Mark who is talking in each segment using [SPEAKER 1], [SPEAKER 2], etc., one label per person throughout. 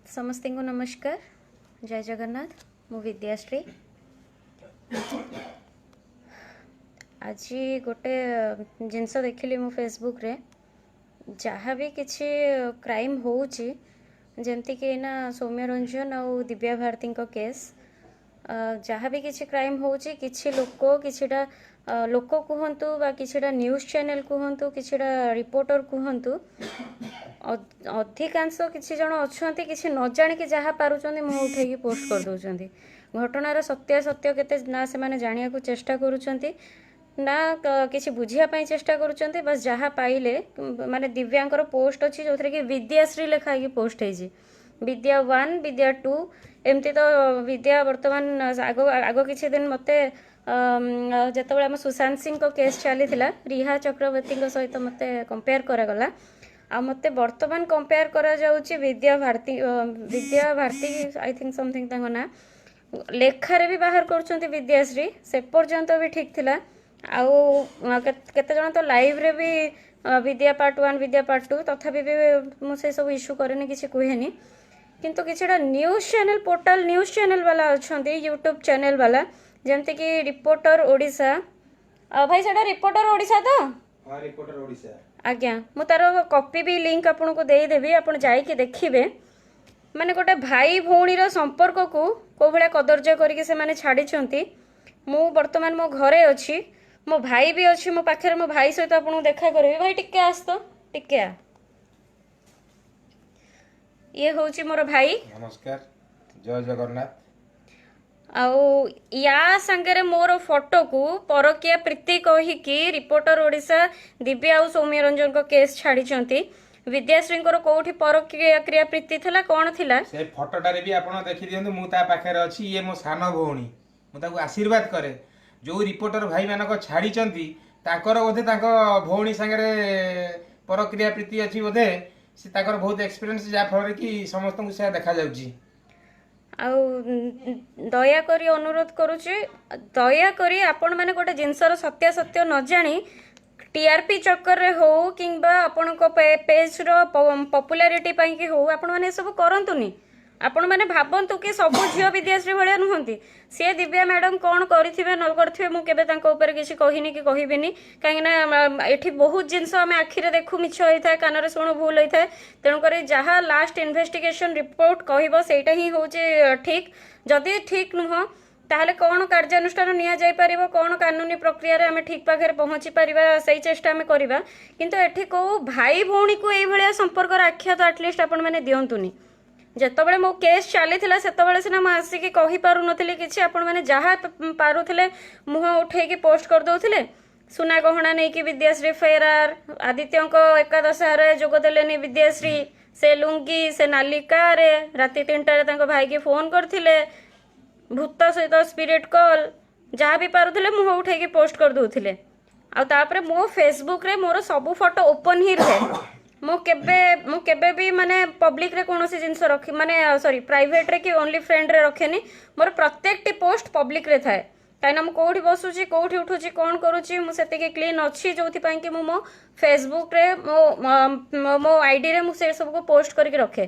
[SPEAKER 1] ସମସ୍ତଙ୍କୁ ନମସ୍କାର, ଜୟ ଜଗନ୍ନାଥ। ମୁଁ ବିଦ୍ୟାଶ୍ରୀ। ଆଜି ଗୋଟେ ଜିନିଷ ଦେଖିଲି ମୁଁ ଫେସବୁକ୍ରେ। ଯାହା ବି କିଛି କ୍ରାଇମ୍ ହେଉଛି, ଯେମିତିକି ଏଇନା ସୌମ୍ୟ ରଞ୍ଜନ ଆଉ ଦିବ୍ୟା ଭାରତୀଙ୍କ କେସ୍, ଯାହା ବି କିଛି କ୍ରାଇମ୍ ହେଉଛି, କିଛି ଲୋକ, କିଛିଟା ଲୋକ କୁହନ୍ତୁ ବା କିଛିଟା ନ୍ୟୁଜ୍ ଚ୍ୟାନେଲ୍ କୁହନ୍ତୁ, କିଛିଟା ରିପୋର୍ଟର କୁହନ୍ତୁ, ଅଧିକାଂଶ କିଛି ଜଣ ଅଛନ୍ତି, କିଛି ନ ଜାଣିକି ଯାହା ପାରୁଛନ୍ତି ମୁହଁ ଉଠେଇକି ପୋଷ୍ଟ କରିଦେଉଛନ୍ତି। ଘଟଣାର ସତ୍ୟାସତ୍ୟ କେତେ ନା ସେମାନେ ଜାଣିବାକୁ ଚେଷ୍ଟା କରୁଛନ୍ତି ନା କିଛି ବୁଝିବା ପାଇଁ ଚେଷ୍ଟା କରୁଛନ୍ତି। ବାସ୍ ଯାହା ପାଇଲେ, ମାନେ ଦିବ୍ୟାଙ୍କର ପୋଷ୍ଟ ଅଛି ଯେଉଁଥିରେ କି ବିଦ୍ୟାଶ୍ରୀ ଲେଖା ହେଇକି ପୋଷ୍ଟ ହେଇଛି, ବିଦ୍ୟା 1, ବିଦ୍ୟା 2, ଏମିତି ତ। ବିଦ୍ୟା ବର୍ତ୍ତମାନ ଆଗ ଆଗ କିଛି ଦିନ ମୋତେ ଯେତେବେଳେ ଆମ ସୁଶାନ୍ତ ସିଂଙ୍କ କେସ୍ ଚାଲିଥିଲା, ରିହା ଚକ୍ରବର୍ତ୍ତୀଙ୍କ ସହିତ ମୋତେ କମ୍ପେୟାର କରାଗଲା। ଆଉ ମୋତେ ବର୍ତ୍ତମାନ କମ୍ପେୟାର କରାଯାଉଛି ବିଦ୍ୟା ଭାରତୀ, ବିଦ୍ୟା ଭାରତୀ I think something ତାଙ୍କ ନାଁ, ଲେଖାରେ ବି ବାହାର କରୁଛନ୍ତି ବିଦ୍ୟାଶ୍ରୀ। ସେ ପର୍ଯ୍ୟନ୍ତ ବି ଠିକ୍ ଥିଲା। ଆଉ କେତେ ଜଣ ତ ଲାଇଭ୍ରେ ବି ବିଦ୍ୟା ପାର୍ଟ 1, ବିଦ୍ୟା ପାର୍ଟ 2। ତଥାପି ବି ମୁଁ ସେସବୁ ଇସ୍ୟୁ କରେନି, କିଛି କୁହେନି। କିନ୍ତୁ କିଛିଟା news channel, portal news channel ବାଲା ଅଛନ୍ତି, ୟୁଟ୍ୟୁବ୍ ଚ୍ୟାନେଲ୍ ବାଲା, ଯେମିତିକି ରିପୋର୍ଟର ଓଡ଼ିଶା। ଭାଇ, ସେଇଟା ରିପୋର୍ଟର ଓଡ଼ିଶା ତ?
[SPEAKER 2] ହଁ, ରିପୋର୍ଟର ଓଡ଼ିଶା।
[SPEAKER 1] ଆଜ୍ଞା, ମୁଁ ତାର କପି ବି ଲିଙ୍କ ଆପଣଙ୍କୁ ଦେଇଦେବି, ଆପଣ ଯାଇକି ଦେଖିବେ। ମାନେ ଗୋଟେ ଭାଇ ଭଉଣୀର ସମ୍ପର୍କକୁ କେଉଁ ଭଳିଆ କଦର୍ଯ୍ୟ କରିକି ସେମାନେ ଛାଡ଼ିଛନ୍ତି। ମୁଁ ବର୍ତ୍ତମାନ ମୋ ଘରେ ଅଛି, ମୋ ଭାଇ ବି ଅଛି ମୋ ପାଖରେ। ମୋ ଭାଇ ସହିତ ଆପଣଙ୍କୁ ଦେଖା କରିବି। ଭାଇ, ଟିକେ ଆସ ତ, ଟିକେ ଆ। ଇଏ ହେଉଛି ମୋର ଭାଇ।
[SPEAKER 2] ନମସ୍କାର, ଜୟ ଜଗନ୍ନାଥ।
[SPEAKER 1] ଆଉ ୟା ସାଙ୍ଗରେ ମୋର ଫଟୋକୁ ପରକୀୟା ପ୍ରୀତି କହିକି ରିପୋର୍ଟର ଓଡ଼ିଶା ଦିବ୍ୟା ଆଉ ସୌମ୍ୟ ରଞ୍ଜନଙ୍କ କେସ୍ ଛାଡ଼ିଛନ୍ତି। ବିଦ୍ୟାଶ୍ରୀଙ୍କର କୋଉଠି ପରକୀୟା କ୍ରିୟା ପ୍ରୀତି ଥିଲା, କ'ଣ ଥିଲା?
[SPEAKER 2] ସେ ଫଟୋଟାରେ ବି ଆପଣ ଦେଖିଦିଅନ୍ତୁ, ମୁଁ ତା ପାଖରେ ଅଛି। ଇଏ ମୋ ସାନ ଭଉଣୀ, ମୁଁ ତାକୁ ଆଶୀର୍ବାଦ କରେ। ଯୋଉ ରିପୋର୍ଟର ଭାଇମାନଙ୍କ ଛାଡ଼ିଛନ୍ତି, ତାଙ୍କର ବୋଧେ ତାଙ୍କ ଭଉଣୀ ସାଙ୍ଗରେ ପରକ୍ରିୟା ପ୍ରୀତି ଅଛି ବୋଧେ। ସେ ତାଙ୍କର ବହୁତ ଏକ୍ସପିରିଏନ୍ସ, ଯାହାଫଳରେ କି ସମସ୍ତଙ୍କୁ ସେୟା ଦେଖାଯାଉଛି।
[SPEAKER 1] ଆଉ ଦୟାକରି ଅନୁରୋଧ କରୁଛି, ଦୟାକରି ଆପଣମାନେ ଗୋଟେ ଜିନିଷର ସତ୍ୟାସତ୍ୟ ନ ଜାଣି ଟିଆରପି ଚକ୍କରରେ ହଉ କିମ୍ବା ଆପଣଙ୍କ ପେଜ୍ର ପପୁଲାରିଟି ପାଇଁକି ହଉ, ଆପଣମାନେ ଏସବୁ କରନ୍ତୁନି। ଆପଣମାନେ ଭାବନ୍ତୁ କି ସବୁ ଝିଅ ବିଦ୍ୟାଶ୍ରୀ ଭଳିଆ ନୁହନ୍ତି। ସିଏ ଦିବ୍ୟା ମ୍ୟାଡ଼ାମ୍ କ'ଣ କରିଥିବେ ନ କରିଥିବେ, ମୁଁ କେବେ ତାଙ୍କ ଉପରେ କିଛି କହିନି କି କହିବିନି। କାହିଁକିନା ଏଠି ବହୁତ ଜିନିଷ ଆମେ ଆଖିରେ ଦେଖୁ ମିଛ ହେଇଥାଏ, କାନରେ ଶୁଣୁ ଭୁଲ ହେଇଥାଏ। ତେଣୁକରି ଯାହା ଲାଷ୍ଟ ଇନଭେଷ୍ଟିଗେସନ ରିପୋର୍ଟ କହିବ, ସେଇଟା ହିଁ ହେଉଛି ଠିକ୍। ଯଦି ଠିକ୍ ନୁହଁ, ତାହେଲେ କ'ଣ କାର୍ଯ୍ୟାନୁଷ୍ଠାନ ନିଆଯାଇପାରିବ, କ'ଣ କାନୁନି ପ୍ରକ୍ରିୟାରେ ଆମେ ଠିକ୍ ପାଖରେ ପହଞ୍ଚି ପାରିବା, ସେଇ ଚେଷ୍ଟା ଆମେ କରିବା। କିନ୍ତୁ ଏଠି କେଉଁ ଭାଇ ଭଉଣୀକୁ ଏଇଭଳିଆ ସମ୍ପର୍କର ଆଖ୍ୟା ତ ଆଟଲିଷ୍ଟ ଆପଣମାନେ ଦିଅନ୍ତୁନି। ଯେତେବେଳେ ମୋ କେସ୍ ଚାଲିଥିଲା, ସେତେବେଳେ ସିନା ମୁଁ ଆସିକି କହିପାରୁନଥିଲି କିଛି, ଆପଣମାନେ ଯାହା ପାରୁଥିଲେ ମୁହଁ ଉଠେଇକି ପୋଷ୍ଟ କରିଦେଉଥିଲେ। ସୁନା ଗହଣା ନେଇକି ବିଦ୍ୟାଶ୍ରୀ ଫେରାର, ଆଦିତ୍ୟଙ୍କ ଏକାଦଶାରେ ଯୋଗ ଦେଲେନି ବିଦ୍ୟାଶ୍ରୀ, ସେ ଲୁଙ୍ଗି, ସେ ନାଲି କାରେ, ରାତି 3ଟାରେ ତାଙ୍କ ଭାଇକି ଫୋନ୍ କରିଥିଲେ, ଭୂତ ସହିତ ସ୍ପିରିଟ୍ କଲ୍, ଯାହା ବି ପାରୁଥିଲେ ମୁହଁ ଉଠେଇକି ପୋଷ୍ଟ କରିଦେଉଥିଲେ। ଆଉ ତାପରେ ମୋ ଫେସବୁକ୍ରେ ମୋର ସବୁ ଫଟୋ ଓପନ୍ ହିଁ ରୁହେ। ମୁଁ କେବେ ବି ମାନେ ପବ୍ଲିକରେ କୌଣସି ଜିନିଷ ରଖି, ମାନେ ସରି, ପ୍ରାଇଭେଟରେ କି ଓନ୍ଲି ଫ୍ରେଣ୍ଡରେ ରଖେନି। ମୋର ପ୍ରତ୍ୟେକଟି ପୋଷ୍ଟ ପବ୍ଲିକରେ ଥାଏ। କାହିଁକିନା ମୁଁ କୋଉଠି ବସୁଛି, କୋଉଠି ଉଠୁଛି, କ'ଣ କରୁଛି, ମୁଁ ସେତିକି କ୍ଲିନ୍ ଅଛି ଯୋଉଥିପାଇଁ କି ମୁଁ ମୋ ଫେସବୁକରେ, ମୋ ମୋ ଆଇଡ଼ିରେ ମୁଁ ସେ ସବୁକୁ ପୋଷ୍ଟ କରିକି ରଖେ।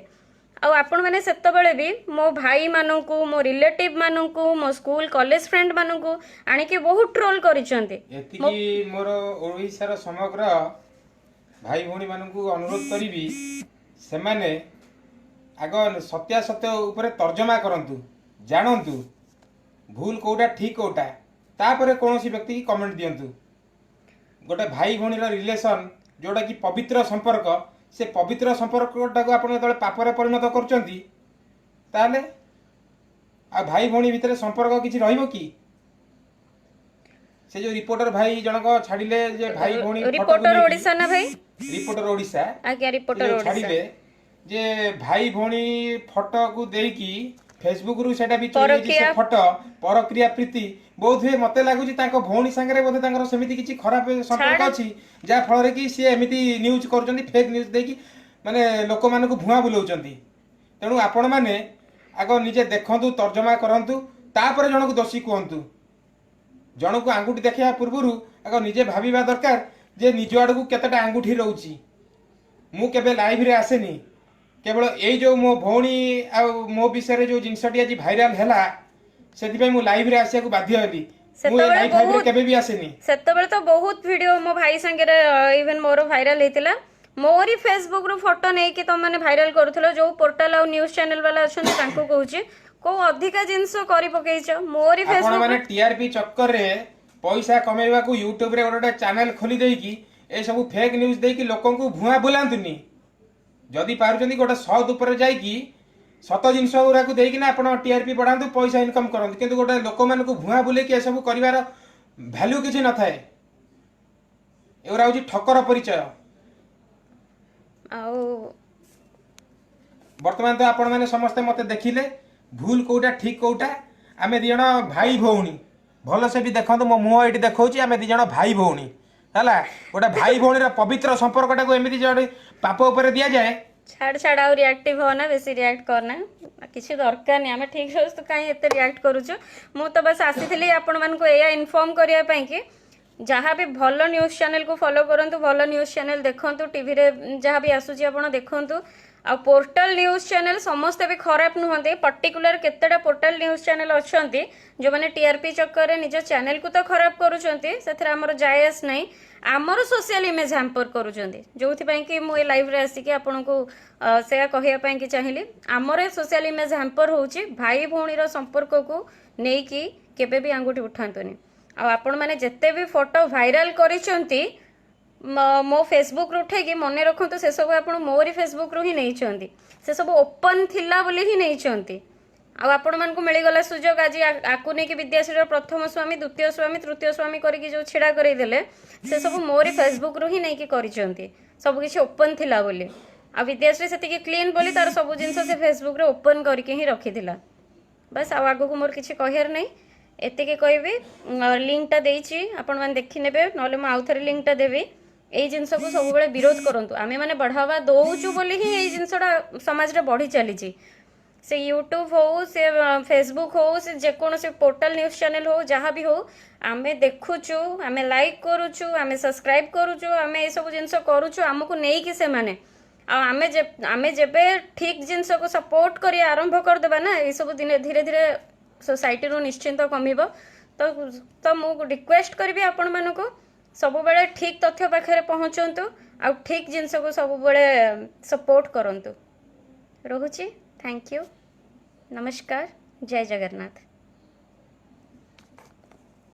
[SPEAKER 1] ଆଉ ଆପଣମାନେ ସେତେବେଳେ ବି ମୋ ଭାଇମାନଙ୍କୁ, ମୋ ରିଲେଟିଭ ମାନଙ୍କୁ, ମୋ ସ୍କୁଲ କଲେଜ ଫ୍ରେଣ୍ଡ ମାନଙ୍କୁ ଆଣିକି ବହୁତ ଟ୍ରୋଲ କରିଛନ୍ତି।
[SPEAKER 2] ଏତିକି ମୋର ଓଡ଼ିଶାର ସମଗ୍ର ଭାଇ ଭଉଣୀମାନଙ୍କୁ ଅନୁରୋଧ କରିବି, ସେମାନେ ଆଗ ସତ୍ୟାସତ୍ୟ ଉପରେ ତର୍ଜମା କରନ୍ତୁ, ଜାଣନ୍ତୁ ଭୁଲ କୋଉଟା, ଠିକ କୋଉଟା, ତାପରେ କୌଣସି ବ୍ୟକ୍ତିକି କମେଣ୍ଟ ଦିଅନ୍ତୁ। ଗୋଟେ ଭାଇ ଭଉଣୀର ରିଲେସନ୍ ଯୋଉଟା କି ପବିତ୍ର ସମ୍ପର୍କ, ସେ ପବିତ୍ର ସମ୍ପର୍କଟାକୁ ଆପଣ ଯେତେବେଳେ ପାପରେ ପରିଣତ କରୁଛନ୍ତି, ତାହେଲେ ଆଉ ଭାଇ ଭଉଣୀ ଭିତରେ ସମ୍ପର୍କ କିଛି ରହିବ କି? ସେ ଯୋଉ ରିପୋର୍ଟର ଭାଇ ଜଣକ ଛାଡ଼ିଲେ ଯେ ଭାଇ ଭଉଣୀ ଫଟୋକୁ
[SPEAKER 1] ରିପୋର୍ଟର
[SPEAKER 2] ନେଇକି-
[SPEAKER 1] ଓଡ଼ିଶା ନା ଭାଇ?
[SPEAKER 2] ରିପୋର୍ଟର ଓଡ଼ିଶା।
[SPEAKER 1] ଆଜ୍ଞା,
[SPEAKER 2] ସେ
[SPEAKER 1] ରିପୋର୍ଟର
[SPEAKER 2] ଯୋଉ
[SPEAKER 1] ଓଡ଼ିଶା।
[SPEAKER 2] ଛାଡ଼ିଲେ ଯେ ଭାଇ ଭଉଣୀ ଫଟୋକୁ ଦେଇକି ଫେସବୁକରୁ ସେଇଟା ବି ଚୋରି ହେଇଛି ସେ
[SPEAKER 1] ପରକୀୟା-
[SPEAKER 2] ଫଟୋ, ପରକ୍ରିୟା ପ୍ରୀତି ବୋଧ ହୁଏ ମତେ ଲାଗୁଛି ତାଙ୍କ ଭଉଣୀ ସାଙ୍ଗରେ ବୋଧେ ତାଙ୍କର ସେମିତି କିଛି ଖରାପ ସମ୍ପର୍କ
[SPEAKER 1] ଛାଡ଼।
[SPEAKER 2] ଅଛି, ଯାହା ଫଳରେ କି ସିଏ ଏମିତି ନ୍ୟୁଜ୍ କରୁଛନ୍ତି, ଫେକ୍ ନ୍ୟୁଜ୍ ଦେଇକି ମାନେ ଲୋକମାନଙ୍କୁ ଭୁଆଁ ବୁଲଉଛନ୍ତି। ତେଣୁ ଆପଣମାନେ ଆଗ ନିଜେ ଦେଖନ୍ତୁ, ତର୍ଜମା କରନ୍ତୁ, ତାପରେ ଜଣକୁ ଦୋଷୀ କୁହନ୍ତୁ। ଜଣକୁ ଆଙ୍ଗୁଠି ଦେଖେଇବା ପୂର୍ବରୁ ଆଗ ନିଜେ ଭାବିବା ଦରକାର ଯେ ନିଜ ଆଡ଼କୁ କେତେଟା ଆଙ୍ଗୁଠି ରହୁଛି। ମୁଁ କେବେ ଲାଇଭରେ ଆସେନି। କେବଳ ଏଇ ଯେଉଁ ମୋ ଭଉଣୀ ଆଉ ମୋ ବିଷୟରେ ଯେଉଁ ଜିନିଷଟି ଆଜି ଭାଇରାଲ ହେଲା, ସେଥିପାଇଁ ମୁଁ ଲାଇଭରେ ଆସିବାକୁ ବାଧ୍ୟ ହେଲି। ମୁଁ ଏ
[SPEAKER 1] ସେତେବେଳେ
[SPEAKER 2] ଲାଇଭ୍ ଫାଇଭରେ
[SPEAKER 1] ବହୁତ
[SPEAKER 2] କେବେ ବି ଆସେନି।
[SPEAKER 1] ସେତେବେଳେ ତ ବହୁତ ଭିଡିଓ ମୋ ଭାଇ ସାଙ୍ଗରେ ଇଭେନ୍ ମୋର ଭାଇରାଲ ହେଇଥିଲା। ମୋରି ଫେସବୁକରୁ ଫଟୋ ନେଇକି ତମମାନେ ଭାଇରାଲ କରୁଥିଲ। ଯୋଉ ପୋର୍ଟାଲ ଆଉ ନ୍ୟୁଜ ଚ୍ୟାନେଲ ବାଲା ଅଛନ୍ତି, ତାଙ୍କୁ କହୁଛି, କୋଉ ଅଧିକା ଜିନିଷ କରି ପକେଇଛ ମୋରି
[SPEAKER 2] ଆପଣମାନେ
[SPEAKER 1] ଫେସବୁକ?
[SPEAKER 2] ଟିଆରପି ଚକ୍କରରେ ପଇସା କମେଇବାକୁ ୟୁଟ୍ୟୁବରେ ଗୋଟେ ଗୋଟେ ଚ୍ୟାନେଲ ଖୋଲି ଦେଇକି ଏସବୁ ଫେକ୍ ନ୍ୟୁଜ୍ ଦେଇକି ଲୋକଙ୍କୁ ଭୁଆଁ ବୁଲାନ୍ତୁନି। ଯଦି ପାରୁଛନ୍ତି, ଗୋଟେ ସତ୍ ଉପରେ ଯାଇକି ସତ ଜିନିଷ ଗୁଡ଼ାକୁ ଦେଇକିନା ଆପଣ ଟିଆରପି ବଢ଼ାନ୍ତୁ, ପଇସା ଇନକମ୍ କରନ୍ତୁ। କିନ୍ତୁ ଗୋଟେ ଲୋକମାନଙ୍କୁ ଭୁଆଁ ବୁଲେଇକି ଏସବୁ କରିବାର ଭ୍ୟାଲ୍ୟୁ କିଛି ନଥାଏ। ଏଗୁଡ଼ା ହେଉଛି ଠକର ପରିଚୟ।
[SPEAKER 1] ଆଉ
[SPEAKER 2] ବର୍ତ୍ତମାନ ତ ଆପଣମାନେ ସମସ୍ତେ ମୋତେ ଦେଖିଲେ, ଭୁଲ କୋଉଟା, ଠିକ୍ କୋଉଟା। ଆମେ ଦି ଜଣ ଭାଇ ଭଉଣୀ। ଭଲସେ ବି ଦେଖନ୍ତୁ, ମୋ ମୁହଁ ଏଇଠି ଦେଖାଉଛି। ଆମେ ଦି ଜଣ ଭାଇ ଭଉଣୀ ହେଲା। ଗୋଟେ ଭାଇ ଭଉଣୀର ପବିତ୍ର ସମ୍ପର୍କଟାକୁ ଏମିତି ଜଣେ ପାପ ଉପରେ ଦିଆଯାଏ।
[SPEAKER 1] ଛାଡ଼ ଛାଡ଼, ଆଉ ରିଆକ୍ଟିଭ ହନା, ବେଶୀ ରିଆକ୍ଟ କରନା, କିଛି ଦରକାର ନାହିଁ। ଆମେ ଠିକ୍ ଅଛୁ, ତୁ କାହିଁ ଏତେ ରିଆକ୍ଟ କରୁଛୁ? ମୁଁ ତ ବାସ୍ ଆସିଥିଲି ଆପଣମାନଙ୍କୁ ଏଇଆ ଇନଫର୍ମ କରିବା ପାଇଁ କି ଯାହା ବି ଭଲ ନ୍ୟୁଜ୍ ଚ୍ୟାନେଲକୁ ଫଲୋ କରନ୍ତୁ, ଭଲ ନ୍ୟୁଜ୍ ଚ୍ୟାନେଲ ଦେଖନ୍ତୁ, ଟିଭିରେ ଯାହା ବି ଆସୁଛି ଆପଣ ଦେଖନ୍ତୁ। ଆଉ ପୋର୍ଟାଲ ନ୍ୟୁଜ୍ ଚ୍ୟାନେଲ ସମସ୍ତେ ବି ଖରାପ ନୁହନ୍ତି। ପର୍ଟିକୁଲାର କେତେଟା ପୋର୍ଟାଲ ନ୍ୟୁଜ୍ ଚ୍ୟାନେଲ ଅଛନ୍ତି, ଯେଉଁମାନେ ଟିଆରପି ଚକ୍କରରେ ନିଜ ଚ୍ୟାନେଲକୁ ତ ଖରାପ କରୁଛନ୍ତି, ସେଥିରେ ଆମର ଯାଏ ଆସ ନାହିଁ, ଆମର ସୋସିଆଲ ଇମେଜ ହ୍ୟାମ୍ପର କରୁଛନ୍ତି। ଯୋଉଥିପାଇଁ କି ମୁଁ ଏ ଲାଇଭରେ ଆସିକି ଆପଣଙ୍କୁ ସେୟା କହିବା ପାଇଁ କି ଚାହିଁଲି। ଆମର ସୋସିଆଲ ଇମେଜ ହ୍ୟାମ୍ପର ହେଉଛି। ଭାଇ ଭଉଣୀର ସମ୍ପର୍କକୁ ନେଇକି କେବେ ବି ଆଙ୍ଗୁଠି ଉଠାନ୍ତୁନି। ଆଉ ଆପଣମାନେ ଯେତେ ବି ଫଟୋ ଭାଇରାଲ କରିଛନ୍ତି ମୋ ଫେସବୁକରୁ ଉଠେଇକି, ମନେ ରଖନ୍ତୁ, ସେସବୁ ଆପଣ ମୋରି ଫେସବୁକରୁ ହିଁ ନେଇଛନ୍ତି। ସେସବୁ ଓପନ୍ ଥିଲା ବୋଲି ହିଁ ନେଇଛନ୍ତି। ଆଉ ଆପଣମାନଙ୍କୁ ମିଳିଗଲା ସୁଯୋଗ ଆଜି ଆକୁ ନେଇକି ବିଦ୍ୟାଶ୍ରୀର ପ୍ରଥମ ସ୍ୱାମୀ, ଦ୍ୱିତୀୟ ସ୍ୱାମୀ, ତୃତୀୟ ସ୍ୱାମୀ କରିକି ଯୋଉ ଛିଡ଼ା କରେଇଦେଲେ, ସେସବୁ ମୋରି ଫେସବୁକରୁ ହିଁ ନେଇକି କରିଛନ୍ତି, ସବୁ କିଛି ଓପନ୍ ଥିଲା ବୋଲି। ଆଉ ବିଦ୍ୟାଶ୍ରୀ ସେତିକି କ୍ଲିନ୍ ବୋଲି ତାର ସବୁ ଜିନିଷ ସେ ଫେସବୁକରେ ଓପନ୍ କରିକି ହିଁ ରଖିଥିଲା। ବାସ୍, ଆଉ ଆଗକୁ ମୋର କିଛି କହିବାର ନାହିଁ। ଏତିକି କହିବି, ଲିଙ୍କଟା ଦେଇଛି, ଆପଣମାନେ ଦେଖିନେବେ, ନହେଲେ ମୁଁ ଆଉ ଥରେ ଲିଙ୍କଟା ଦେବି। ଏଇ ଜିନିଷକୁ ସବୁବେଳେ ବିରୋଧ କରନ୍ତୁ। ଆମେମାନେ ବଢ଼ାବା ଦଉଛୁ ବୋଲି ହିଁ ଏଇ ଜିନିଷଟା ସମାଜରେ ବଢ଼ି ଚାଲିଛି। ସେ ୟୁଟ୍ୟୁବ ହଉ, ସେ ଫେସବୁକ୍ ହଉ, ସେ ଯେକୌଣସି ପୋର୍ଟାଲ ନ୍ୟୁଜ୍ ଚ୍ୟାନେଲ ହଉ, ଯାହା ବି ହଉ, ଆମେ ଦେଖୁଛୁ, ଆମେ ଲାଇକ୍ କରୁଛୁ, ଆମେ ସବସ୍କ୍ରାଇବ୍ କରୁଛୁ, ଆମେ ଏସବୁ ଜିନିଷ କରୁଛୁ ଆମକୁ ନେଇକି ସେମାନେ। ଆଉ ଆମେ ଯେବେ ଠିକ୍ ଜିନିଷକୁ ସପୋର୍ଟ କରି ଆରମ୍ଭ କରିଦେବା ନା, ଏଇସବୁ ଦିନେ ଧୀରେ ଧୀରେ ସୋସାଇଟିରୁ ନିଶ୍ଚିନ୍ତ କମିବ। ତ ମୁଁ ରିକ୍ୱେଷ୍ଟ କରିବି ଆପଣମାନଙ୍କୁ, ସବୁବେଳେ ଠିକ୍ ତଥ୍ୟ ପାଖରେ ପହଞ୍ଚନ୍ତୁ ଆଉ ଠିକ୍ ଜିନିଷକୁ ସବୁବେଳେ ସପୋର୍ଟ କରନ୍ତୁ। ରହୁଛି, thank you, ନମସ୍କାର, ଜୟ ଜଗନ୍ନାଥ।